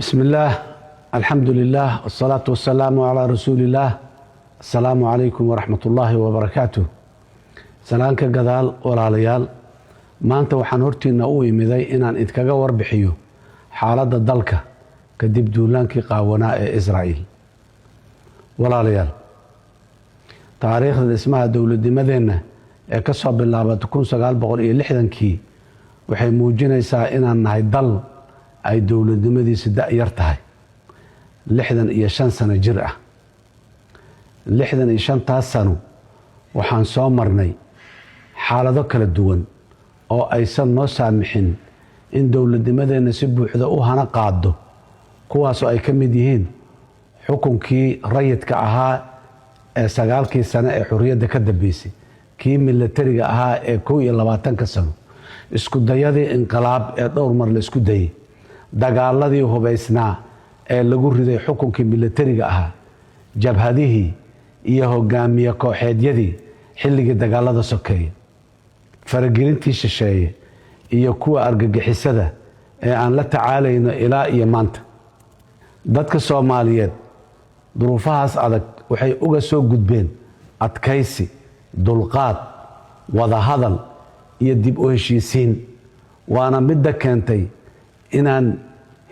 بسم الله، الحمد لله، والصلاة والسلام على رسول الله. السلام عليكم ورحمة الله وبركاته. Salaan ka gadaal, walaalayaal, maanta waxaan hortiina u imiday inaan idinkaga warbixiyo xaaladda dalka kadib duulaankii qaawanaa ee Israa'iil. Walaalayaal, taariikhda dhismaha dowladnimadeenna ee ka soo bilaabata 1960-kii waxay muujinaysaa inaan nahay dal ay dowladnimadiisa da-yar tahay, 65 sano jir ah. 65-taas sano waxaan soo marnay xaalado kala duwan oo aysan noo saamixin in dowladnimadeenna si buuxda u hana qaado, kuwaasoo ay ka mid yihiin xukunkii rayidka ahaa ee 9-kii sano ee xurriyadda ka dambeysay, kii milatariga ahaa ee 21-ka sano, isku dayadii inqilaab ee dhowr mar la isku dayey, dagaaladii hubaysnaa ee lagu riday xukunkii milatariga ahaa, jabhadihii iyo hogaamiye kooxeedyadii xilligii dagaalada sokeeye, faragelintii shisheeye iyo kuwa argagixisada ee aan la tacaalayno ilaa iyo maanta. Dadka Soomaaliyeed duruufahaas adag waxay uga soo gudbeen adkaysi, dulqaad, wadahadal iyo dib u heshiisiin, waana midda keentay inaan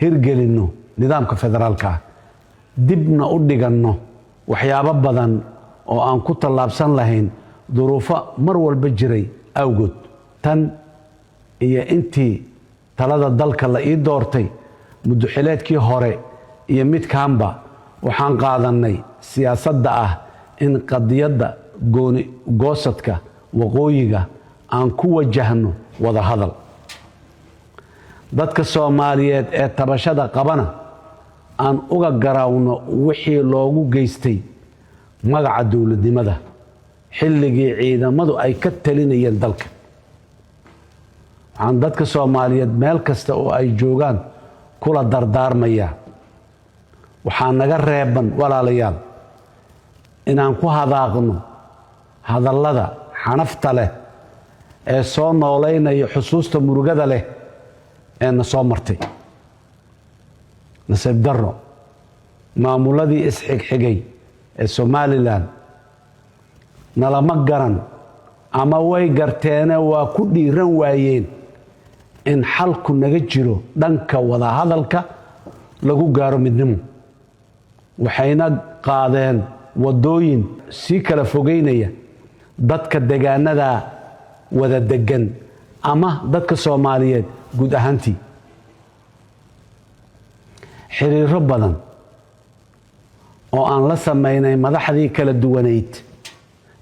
hirgelinno nidaamka federaalka ah, dibna u dhiganno waxyaabo badan oo aan ku tallaabsan lahayn duruufo mar walba jiray awgood. Tan iyo intii talada dalka la ii doortay muddoxileedkii hore iyo midkaanba, waxaan qaadannay siyaasadda ah in qadiyadda gooni goosadka waqooyiga aan ku wajahno wada hadal, dadka Soomaaliyeed ee tabashada qabana aan uga garaawno wixii loogu geystay magaca dowladnimada xilligii ciidamadu ay ka talinayeen dalka. Waxaan dadka Soomaaliyeed meel kasta oo ay joogaan kula dardaarmayaa: waxaa naga reeban, walaalayaal, inaan ku hadaaqno hadallada xanafta leh ee soo noolaynaya xusuusta murugada leh ee na soo martay. Nasiib darro, maamuladii isxigxigay ee Somaliland nalama garan ama way garteene waa ku dhiiran waayeen in xalku naga jiro dhanka wadahadalka lagu gaaro midnimo, waxayna qaadeen waddooyin sii kala fogeynaya dadka degaanada wada degan ama dadka Soomaaliyeed guud ahaantii. Xiriiro badan oo aan la samaynay madaxdii kala duwanayd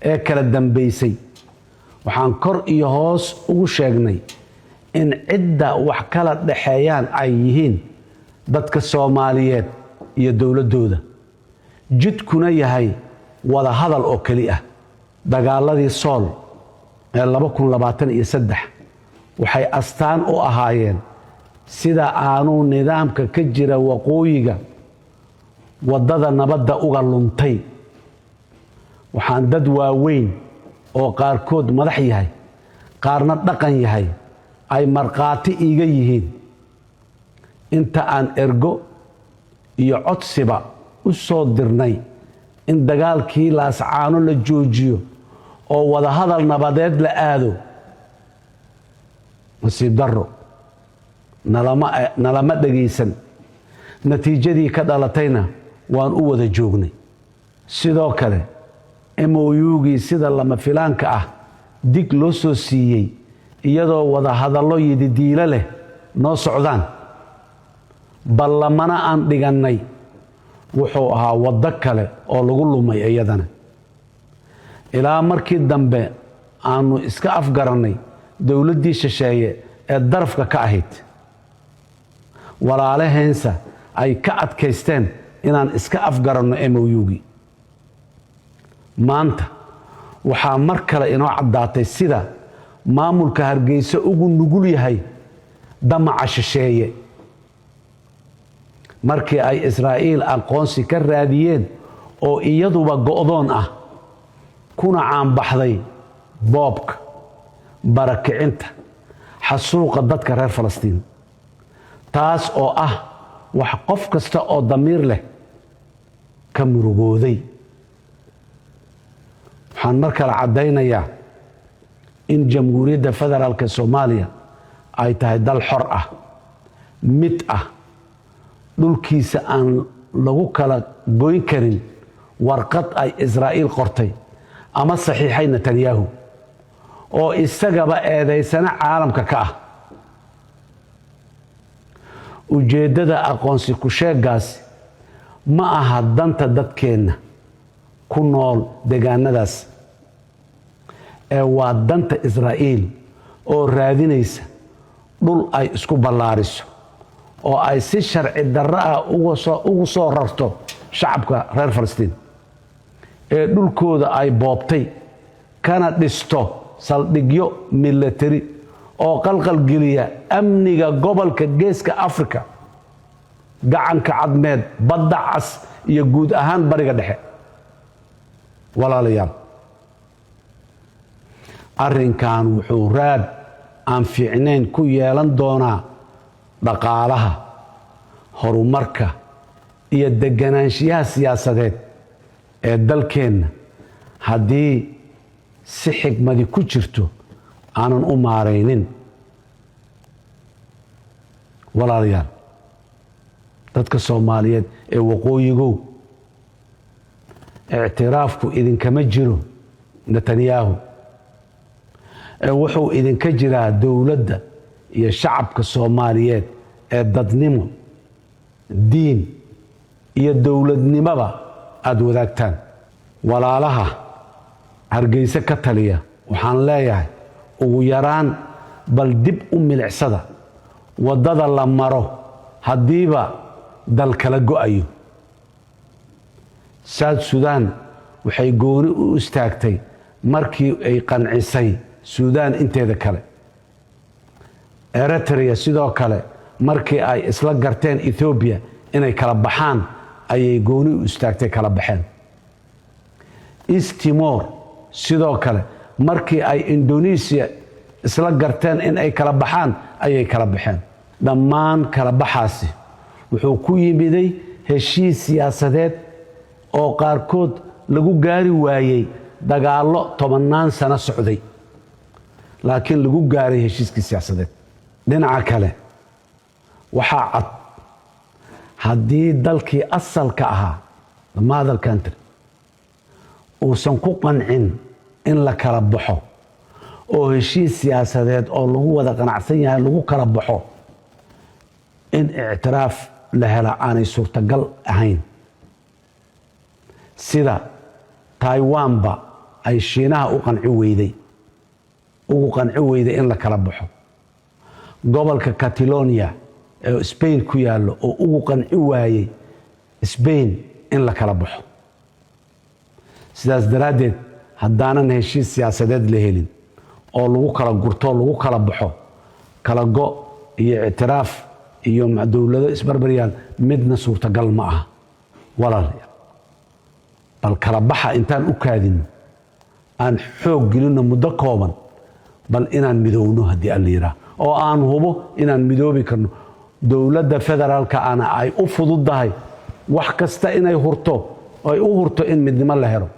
ee kala dambaysay, waxaan kor iyo hoos ugu sheegnay in cidda wax kala dhaxeeyaan ay yihiin dadka Soomaaliyeed iyo dowladdooda, jidkuna yahay wada hadal oo keli ah. Dagaaladii Sool ee 2023 waxay astaan u ahaayeen sida aanuu nidaamka ka jira waqooyiga waddada nabadda uga luntay. Waxaan dad waaweyn oo qaarkood madax yahay, qaarna dhaqan yahay, ay markhaati iiga yihiin inta aan ergo iyo codsiba u soo dirnay in dagaalkii Laascaano la joojiyo oo wadahadal nabadeed la aado. Nasiib darro, nalama dhegaysan. Natiijadii ka dhalatayna waan u wada joognay. Sidoo kale, MOU-gii sida lama filaanka ah dig loo soo siiyey iyadoo wada hadallo yididiilo leh noo socdaan, ballamana aan dhigannay, wuxuu ahaa waddo kale oo lagu lumay iyadana, ilaa markii dambe aanu iska afgarannay dowladdii shisheeye ee darafka ka ahayd, walaalaheensa ay ka adkaysteen inaan iska afgaranno MOU-gii. Maanta waxaa mar kale inoo caddaatay sida maamulka Hargeysa ugu nugul yahay damaca shisheeye markii ay Israa'iil aqoonsi ka raadiyeen, oo iyaduba go'doon ah kuna caanbaxday boobka, barakicinta, xasuuqa dadka reer Falastiin, taas oo ah Wax qof kasta oo damiir leh ka murugooday. Waxaan mar kale caddaynayaa in Jamhuuriyadda Federaalka Soomaaliya ay tahay dal xor ah, mid ah, dhulkiisa aan lagu kala goyn karin warqad ay Israa'iil qortay ama saxiixay Netanyahu, oo isagaba eedaysana caalamka ka ah. Ujeeddada aqoonsi ku-sheegaasi ma aha danta dadkeenna ku nool deegaanadaas, ee waa danta Israa'iil oo raadinaysa dhul ay isku ballaariso oo ay si sharci darro ah ugu soo rarto shacabka reer Falastiin ee dhulkooda ay boobtay, kana dhisto saldhigyo milatari oo qalqalgeliya amniga gobolka Geeska Afrika, Gacanka Cadmeed, Badda Cas iyo guud ahaan Bariga Dhexe. Walaalayaal, arrinkan wuxuu raad aan fiicnayn ku yeelan doonaa dhaqaalaha, horumarka iyo deganaanshiyaha siyaasadeed ee dalkeenna haddii si xigmadi ku jirto aanan u maaraynin. Walaalayaal, dadka Soomaaliyeed ee waqooyigow, ictiraafku idinkama jiro Netanyahu, ee wuxuu idinka jiraa dowladda iyo shacabka Soomaaliyeed ee dadnimo, diin iyo dowladnimoba aada wadaagtaan. Walaalaha Hargeyse ka taliya waxaan leeyahay, ugu yaraan bal dib u milicsada waddada la maro haddiiba dal kala go'ayo. South Sudan waxay gooni u istaagtay markii ay qancisay Suudaan inteeda kale. Eritrea sidoo kale, markii ay isla garteen Ethoobiya inay kala baxaan, ayay gooni u istaagtay, kala baxeen. East Timor sidoo kale, markii ay Indonesia isla garteen in ay kala baxaan, ayay kala baxeen. Dhammaan kala baxaasi wuxuu ku yimiday heshiis siyaasadeed oo qaarkood lagu gaari waayey dagaallo tobannaan sano socday, laakiin lagu gaaray heshiiskii siyaasadeed. Dhinaca kale, waxaa cad haddii dalkii asalka ahaa, the mother country, uusan ku qancin in la kala baxo oo heshiis siyaasadeed oo lagu wada qanacsan yahay lagu kala baxo, in ictiraaf la hela aanay suurtagal ahayn, sida Taiwanba ay Shiinaha u qanci weyday, ugu qanci weyday in la kala baxo, gobolka Catalonia ee Spain ku yaallo oo ugu qanci waayey Spain in la kala baxo. Sidaas daraaddeed, haddaanan heshiis siyaasadeed la helin oo lagu kala gurto, lagu kala baxo, kala go iyo ictiraaf iyo dowlado isbarbaryaal midna suurtagal ma aha. Walaalayaal, bal kala baxa intaan u kaadinno, aan xoog gelinno muddo kooban bal inaan midowno, haddii Alla yidhaah, oo aan hubo inaan midoobi karno. Dowladda federaalka ana ay u fududdahay wax kasta inay hurto, ay u hurto in midnimo la helo,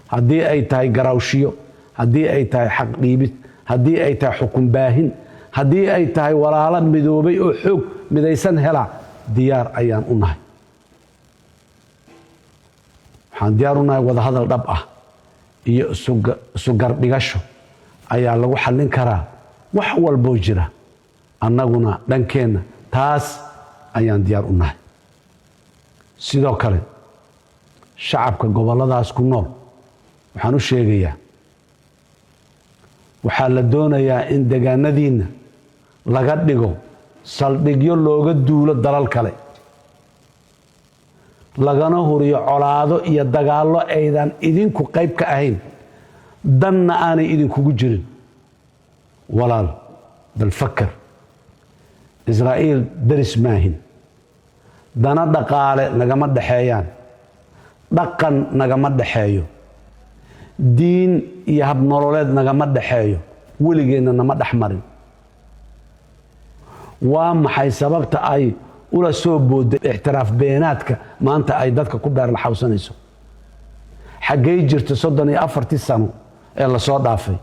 haddii ay tahay garaawshiyo, haddii ay tahay xaq dhiibid, haddii ay tahay xukun baahin, haddii ay tahay walaalo midoobay oo xoog midaysan hela. Diyaar ayaan u nahay. Waxaan diyaar u nahay wadahadal dhab ah iyo isugardhigasho ayaa lagu xallin karaa wax walboo jira. Annaguna dhankeenna taas ayaan diyaar u nahay. Sidoo kale, shacabka gobolladaas ku nool waxaan u sheegayaa, waxaa la doonayaa in degaanadiinna laga dhigo saldhigyo looga duulo dalal kale, lagana huriyo colaado iyo dagaallo aydan idinku qayb ka ahayn, danna aanay idinkugu jirin. Walaal, bal fakar. Israa'iil deris maahin, dana dhaqaale nagama dhexeeyaan, dhaqan nagama dhexeeyo, diin iyo habnololeed nagama dhexeeyo, weligeenna nama dhex marin. Waa maxay sababta ay u Ula soo booday ictiraaf beenaadka maanta ay dadka ku beerlaxawsanayso? Xaggey jirta 34-tii sano ee lasoo dhaafay?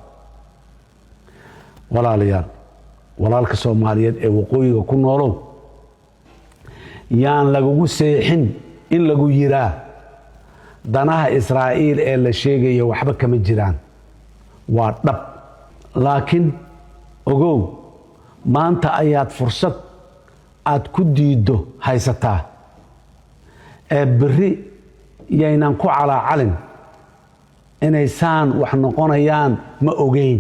Walaalayaal, walaalka Soomaaliyeed ee waqooyiga ku noolow, yaan lagugu seexin in lagu yiraa danaha Israa'iil ee la sheegayo waxba kama jiraan. Waa dhab, laakiin ogow, maanta ayaad fursad aad ku diiddo haysataa ee berri yaynan ku calaacalin inay saan wax noqonayaan. Ma ogeyn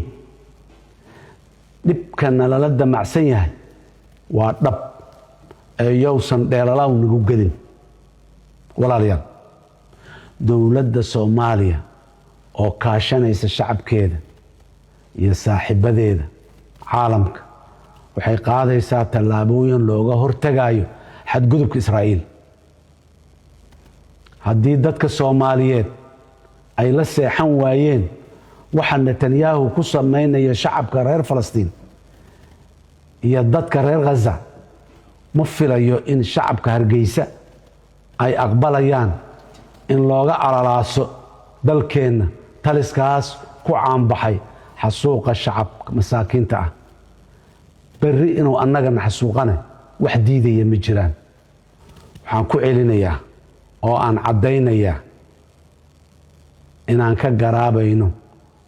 dhibkana lala damacsan yahay waa dhab ee yowsan dheelalaw nagu gelin. Walaalayaal, dowladda Soomaaliya oo kaashanaysa shacabkeeda iyo saaxiibadeeda caalamka waxay qaadaysaa tallaabooyin looga hortagayo xadgudubka Israa'iil. Haddii dadka Soomaaliyeed ay la seexan waayeen waxa Netanyahu ku samaynayo shacabka reer Falastiin iyo dadka reer Khaza, ma filayo in shacabka Hargeysa ay aqbalayaan in looga alalaaso dalkeenna taliskaas ku caanbaxay xasuuqa shacabka masaakiinta ah. Berri inuu annagana xasuuqane wax diidaya ma jiraan. Waxaan ku celinayaa oo aan caddaynayaa inaan ka garaabayno,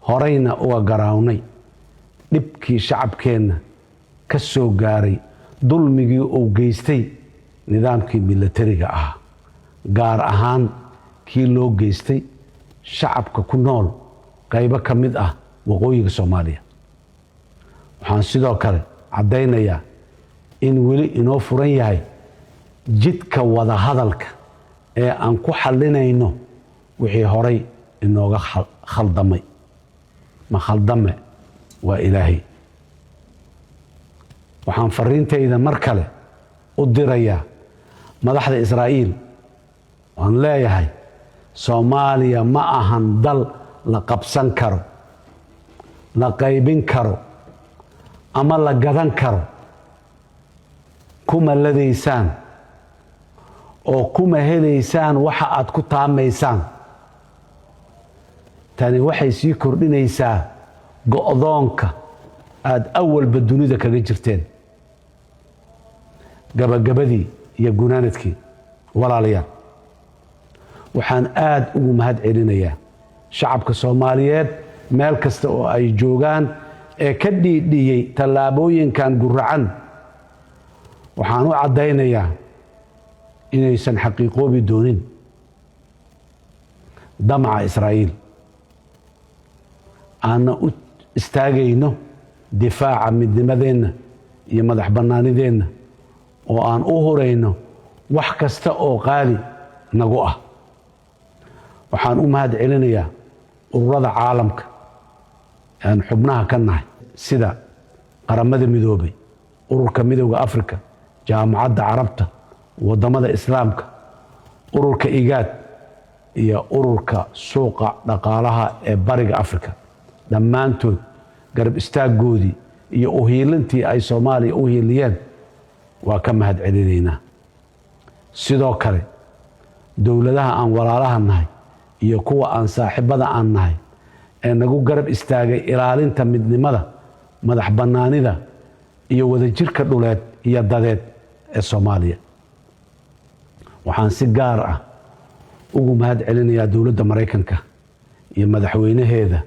horeyna uga garaawnay, dhibkii shacabkeenna ka soo gaaray dulmigii uu geystay nidaamkii milatariga ahaa, gaar ahaan kii loo geystay shacabka ku nool qaybo ka mid ah waqooyiga Soomaaliya. Waxaan sidoo kale caddaynayaa in weli inoo furan yahay jidka wadahadalka ee aan ku xallinayno wixii horay inooga khaldamay. Ma khaldame waa Ilaahay. Waxaan fariintayda mar kale u dirayaa madaxda Israa'iil. Waan leeyahay, Soomaaliya ma ahan dal la qabsan karo, la qaybin karo ama la gadan karo. Kuma ladaysaan oo kuma helaysaan waxa aad ku taamaysaan. Tani waxay sii kordhinaysaa go'doonka aada awalba dunida kaga jirteen. Gabagabadii iyo gunaanadkii, walaalayaal, waxaan aada ugu mahad celinayaa shacabka Soomaaliyeed meel kasta oo ay joogaan ee ka dhiidhiyey tallaabooyinkan guracan. Waxaan u caddaynayaa inaysan xaqiiqoobi doonin damaca Israa'iil, aanna u istaagayno difaaca midnimadeenna iyo madax bannaanideenna oo aan u hurayno wax kasta oo qaali nagu ah. Waxaan u mahad celinayaa ururada caalamka aan xubnaha ka nahay, sida Qaramada Midoobay, Ururka Midowda Africa, Jaamacadda Carabta, waddamada Islaamka, ururka IGAD iyo Ururka Suuqa Dhaqaalaha ee Bariga Africa. Dhammaantood garab istaaggoodii iyo uhiilintii ay Soomaaliya u hiiliyeen waa ka mahad celinaynaa. Sidoo kale, dowladaha aan walaalaha nahay iyo kuwa aan saaxiibada aan nahay ee nagu garab istaagay ilaalinta midnimada, madax bannaanida iyo wadajirka dhuleed iyo dadeed ee Soomaaliya. Waxaan si gaar ah ugu mahad celinayaa dowladda Maraykanka iyo madaxweynaheeda,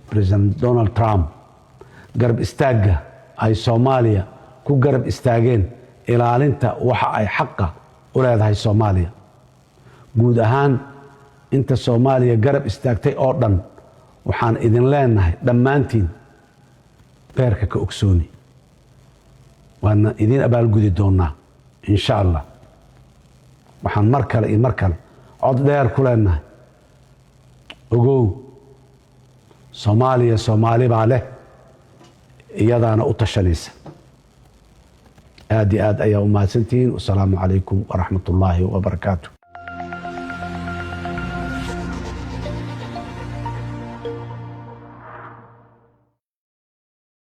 President Donald Trump, garab istaagga ay Soomaaliya ku garab istaageen ilaalinta waxa ay xaqa u leedahay Soomaaliya. Guud ahaan, inta Soomaaliya garab istaagtay oo dhan, waxaan idin leenahay dhammaantiin beerka ka ogsooni. Waana idiin abaalgudi doonaa, insha Allah. Waxaan mar kale iyo mar kale cod dheer ku leenahay: ogow, Soomaaliya Soomaali baa leh, iyadaana u tashanaysa. Aad iyo aad ayaa u mahadsantihiin. Wasalaamu calaykum waraxmat ullaahi wabarakaatu.